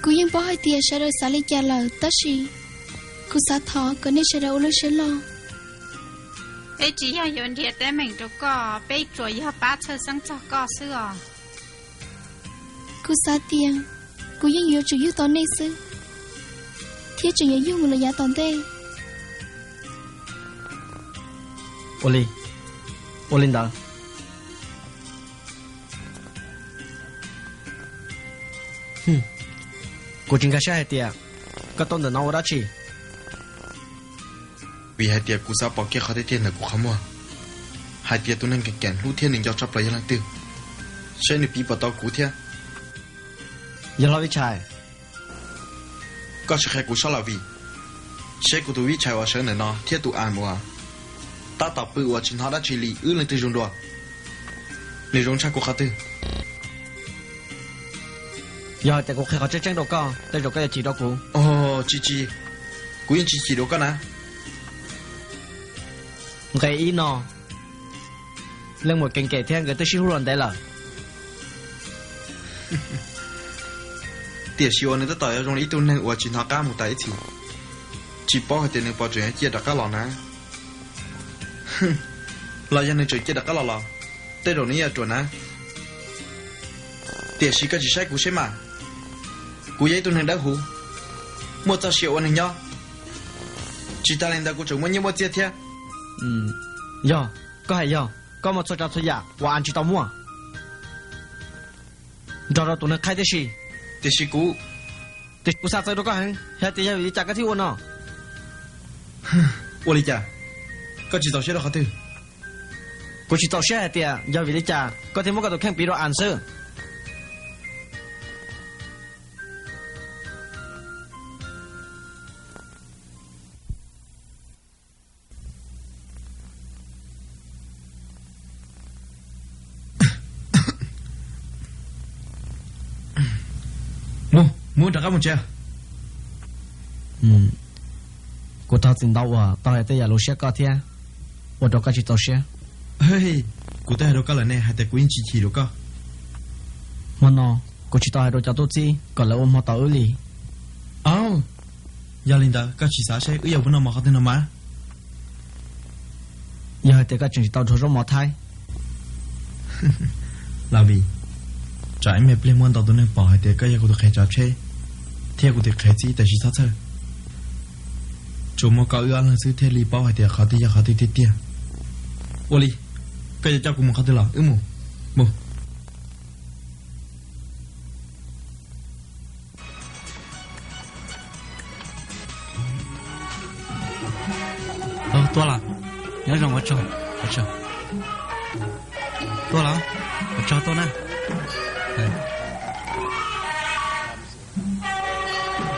Kuv yeej paub hais tias sawv daws xav li cas lawm, tab sis kuv xav thov kom nej sawv daws ua lub siab loj. Peb tsis yog yuav nrhiav teeb meem rau koj, peb tsuas yog pab txhawj xeeb txog koj xwb os. Kuv xav tias kuv yeej yuav tsum yug tau nej xwb, thiab tseem yuav yug mus lawm yav tom ntej. Ua li, ua li ntawd. Kuv tsis nkag siab hais tias koj tuaj ntawm no ua dab tsi. Vim hais tias kuv xav pom kiag qhov tiag tiag ntawm kuv qhov muag, hais tias tus neeg keem keem hlub thiab nws nco tshaj plaws yog leej twg, seb nws piv puas tau kuv thiab. Yog hlob Vib Tshais. Koj tsis qhia kuv soj las vim, seb kuv tus Vib Tshais uas sawv ntawm no thiab tus Am uas tab tom pw uas tsis hnov dab tsi li wb leej twg zoo dua, nws zoo tshaj kuv qhov twg? Yog hais tias kuv qhia qhov tseeb tseeb rau koj, tej zaum koj yuav chim rau kuv. Tsis, tsis, kuv yeej tsis chim dua koj na. Nqe ib no, leej muam keem keem thiab nkawd twb sib hlub los ntev lawm. Tiam sis uas nws tab tom yuav zoo li ib tug neeg uas tsis hnov qab mus tas ib txhis, tsis paub hais tias nws puas tseem yuav ciaj rov qab los na. Los yog nws tseem ciaj rov qab los los, tej zaum nws yuav ruam na. Tiam sis koj tsis saib kuv seb mas, kuv yog ib tug neeg dawb huv, muaj txoj sia ua neeg nyob. Tsis tas li ntawd kuv tseem muaj nyiaj muaj txiaj thiab. Yog, koj hais yog, koj muaj txhua tsav txhua yam uas Am tsis tau muaj, nrog rau tus neeg qhaib tib si. Tiam sis kuv, tiam sis kuv xav txawv rau koj heev, yog tias yog vim li cas koj thiaj ua no? Ua li cas? Koj tsis txaus siab rau qhov twg? Kuv tsis txaus siab hais tias yog vim li cas koj thiaj muab koj tus kheej piv rau Am xwb. Mus, mus rov qab mus tsev. Kuv thov txim ntau uas tau hais tej yam lus siab koj thiab ua rau koj tsis txaus siab. Kuv twb hais rau koj lawm ne hais tias kuv yeej tsis chim rau koj. Hmo no kuv tsis tau hais rau cov tub txib kom lawv ua hmo tos wb li. Au, yog li ntawd koj tsis xav seb wb yuav mus noj mov qhov twg no mas? Yog hais tias koj tseem tsis tau dhuav zaub mov Thaib. Lam Vim, tsam ib me pliag muaj ntau tus neeg pom hais tias koj yog kuv tus qhev tsav tsheb thiab kuv tus qhev txib tiam sis txhob txhawj. Tsuas muaj koj wb ob leeg xwb thiaj li paub hais tias qhov twg yog qhov twg tiag tiag. Ua li, koj yuav coj kuv mus qhov twg los wb mus. Mus. Tuaj los, nyob zoo, ua tsaug, ua tsaug. Tuaj los, ua tsaug tuaj na.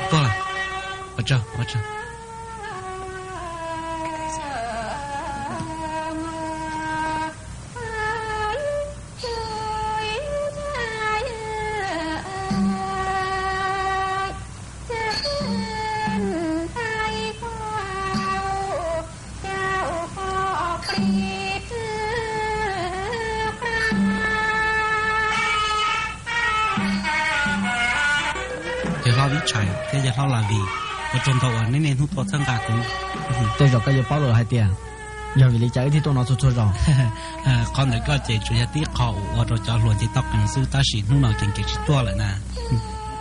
Tuaj los, ua tsaug, ua tsaug. Yawg hlob Vib Tshais thiab yawg hlob Lam Vim, ua tsaug ntau uas neb niaj hnub tuaj txhawb nqa kuv. Tej zaum koj yuav paub lawm hais tias yog vim li cas wb thiaj tuaj no txhua txhua zaus. Qhov ntawd koj ces tsuas yog tib qho uas ua rau cov hluas nce toj qees xwb, tab sis hnub no kees kees tsis tuaj lawm na.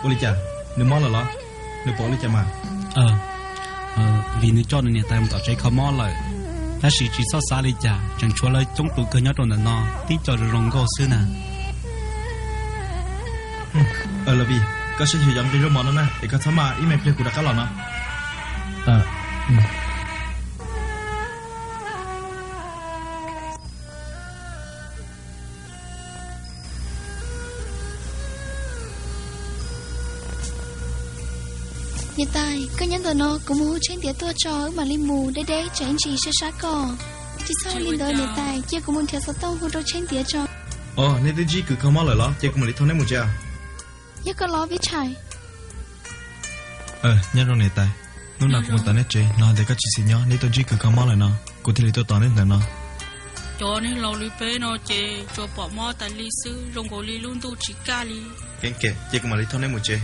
Ua li cas, nws mob lawm los? Nws pom ua li cas mas? Vim nws coj nws niam tais mus tom tsev kho mob lawm, tab sis tsis txhob xav li cas, tseem tshuav lawv coob tus kawg nyob rau ntawm no, tib co zoo zoo nkauj xwb na. Lam Vim, koj saib xyuas cov nqi zaub mov no na, es koj txhob maj, ib me pliag kuv rov qab los no. Niam tais, koj nyob ntawm no, kuv mus hu Tsheej Tiav tuaj tso, wb mam li mus deb deb tsam ib ntsis sab sab koj. Tsis txhob ua li ntawd niam tais, cia kuv mus nrhiav xov tooj hu rau Tsheej Tiav tso. Os, nej twb ntsib kws kho mob lawm los? Ces kuv mam li thauj neb mus tsev. Yog koj los Vib Tshais? Nyob zoo niam tais, hnub no kuv mus tom neb tsev, hnov tias koj tsis xis nyob, neb tuaj ntsib kws kho mob lawm no, kuv thiaj li tuaj tos neb ntawm no. Cov neeg laus li peb no ces tsuas pom mob tas li xwb, zoo nkaus li lub ntuj tsis kaj li. Keeb kem, ces kuv mam li thauj neb mus tsev.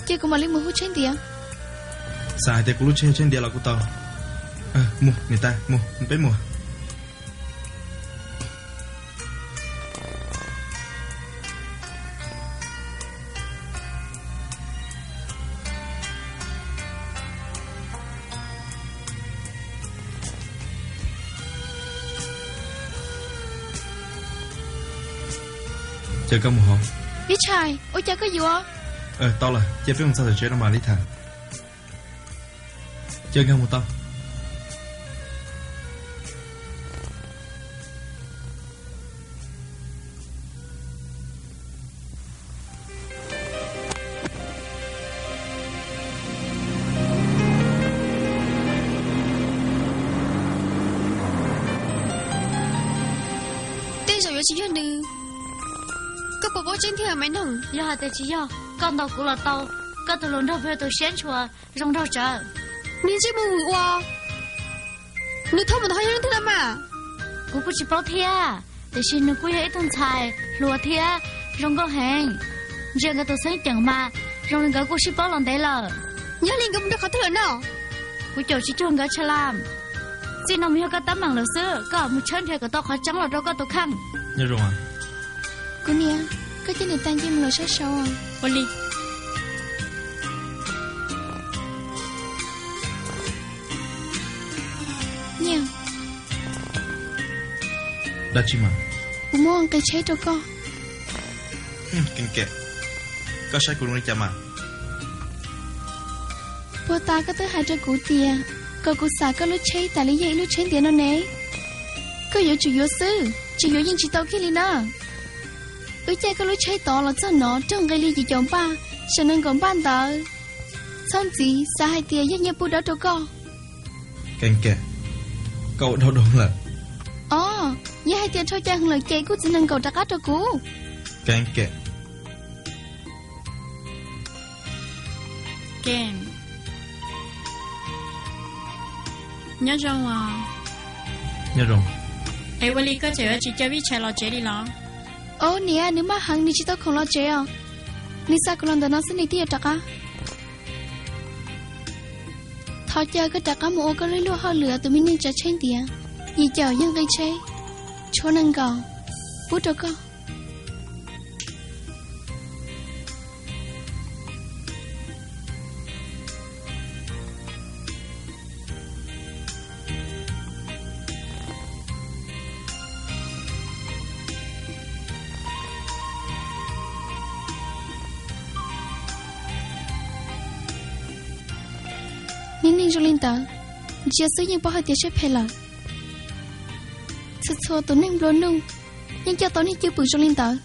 Ces kuv mam li mus hu tsheb ntiav. Xav hais tias kuv lub tsheb yog tsheb ntiav los kuj tau. Mus, niam tais, mus, peb mus. Ces koj mus hauv. Vib Tshais, ua cas koj yuav? Tau lawm, cia peb mus txog tom tsev no mam li tham. Ces nkag mus tau. Tej zaum yuav tsis yog nws. Koj puas paub tseeb thiab me noog? Yog hais tias tsis yog, koj ntaus kuv los tau, koj tus hluas nraug pheej tu siab ntshua zoo nraug tsawv. Niag ntsej muag hwm ua, nws thauj mus ntawm ho yog leej twg na mas? Kuv kuj tsis paub thiab, tiam sis nws kuj yog ib tug ntxhais hluas thiab zoo nkauj heev. Ntsia nkawd tus xeeb ceem mas zoo li nkawd kuj sib paub los ntev lawm. Yog li nkawd mus rau qhov twg lawm no? Kuv caum tsis cuag nkawd tshaj lam. Txij no mus yog koj tab meeg lawm xwb, koj mus tshawb nrhiav kom tau qhov tseeb los rau koj tus kheej. Kuv niam, koj coj niam tais nce mus lawm sab saud. Ua li. Niam. Dab tsi mas? Kuv muaj nqi tsheb rau koj. Koj saib kuv zoo li cas mas? Puag ta koj twb hais rau kuv tias kom kuv xa koj lub tsheb tas li yog ib lub tsheb ntiav no ne. Koj yuav tsum yuav xwb, tsis yuav yeej tsis tau kiag li na. Wb caij koj lub tsheb tod los txog no raug nqi li yim caum npaj, saum nees nkaum npaj ntawd. Txhob ntxiv, xav hais tias yog nyiaj pub dob rau koj. Koj ua dhau dhau lawm. Os, yog hais tias dhau cai heev lawm ces kuj txiv nees nkaum rov qab rau kuv. Nyob zoo os. Nyob zoo. Es ua li koj tseem yuav tsis caw Vij Tshais los tsev li los? Au niam, nws maj heev nws tsis tau khoom los tsev os. Nws xa kuv los ntawm no xwb nws thiaj yuav rov qab. Thov caw koj rov qab mus ua koj lub luag hauj lwm tus me neeg tsav tsheb ntiav. Yim caum yog nqi tsheb, tshuav nees nkaum, pub rau koj. Niag neeg zoo li ntawd, ntsia xwb yeej paub hais tias siab phem lawm. Txhua txhua tus neeg nplua nuj yeej coj tau niag cwj pwm zoo li ntawd.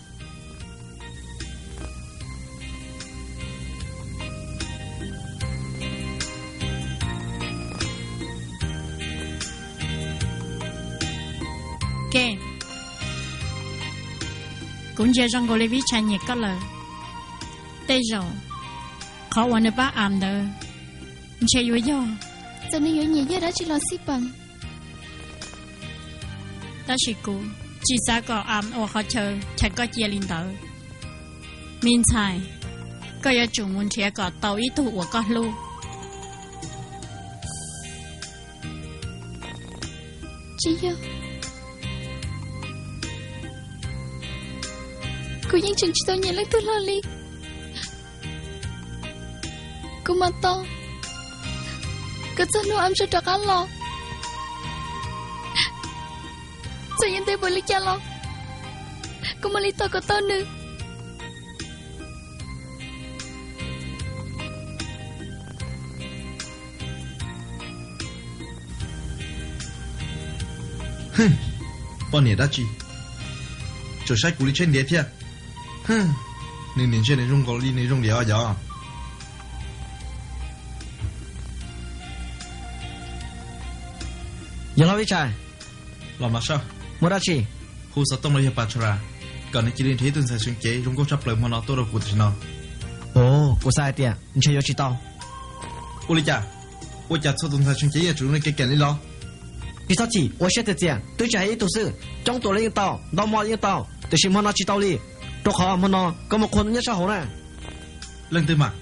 Ke, kuv ntsia zoo nkaus li Vij Tshais nyiam koj lawm. Tej zaum qhov uas nws pab Am ntawd ntshe yuav yog. Txawm nws yuav nyiam yog dab tsi los xij peem, tab sis kuv tsis xav kom Am ua qhov chaw cheem koj cia li ntawd. Me ntxhais, koj yuav tsum mus nrhiav kom tau ib tug uas koj hlub. Tsis yog, kuv yeej tseem tsis tau nyiam leej twg hlo li. Kuv mam tos kom txog hnub Am tso rov qab los. Txawm yuav ntev npaum li cas los kuv mam li tos kom tau nws. Poj niam dab tsi, tseem saib kuv li tsheb ntiav thiab. Nws niam ntshe nws zoo nkaus li nws zoo liam os yog. Yog los Vij Tshais. Los mas Sab. Muaj dab tsi? Hu xov tooj los yog pas tshas ras kom nws cia li nrhiav ib tug ntxhais seev cev zoo nkauj tshaj plaws hmo no tuaj rau kuv tam sim no. Ua, kuv xav hais tias ntshe yuav tsis tau. Ua li cas? Ua cas txhua tus ntxhais seev cev yeej yuav tsum zoo li Kev Kev li los? Tsis txhob chim, ua siab tiag tiag, twb tsis hais ib tug xwb, coob tus los yeej tau, ntau hmo los yeej tau, tiam sis hmo no tsis tau li, rau qhov hmo no koj mus qhua nyob sab hauv na. Leej twg mas?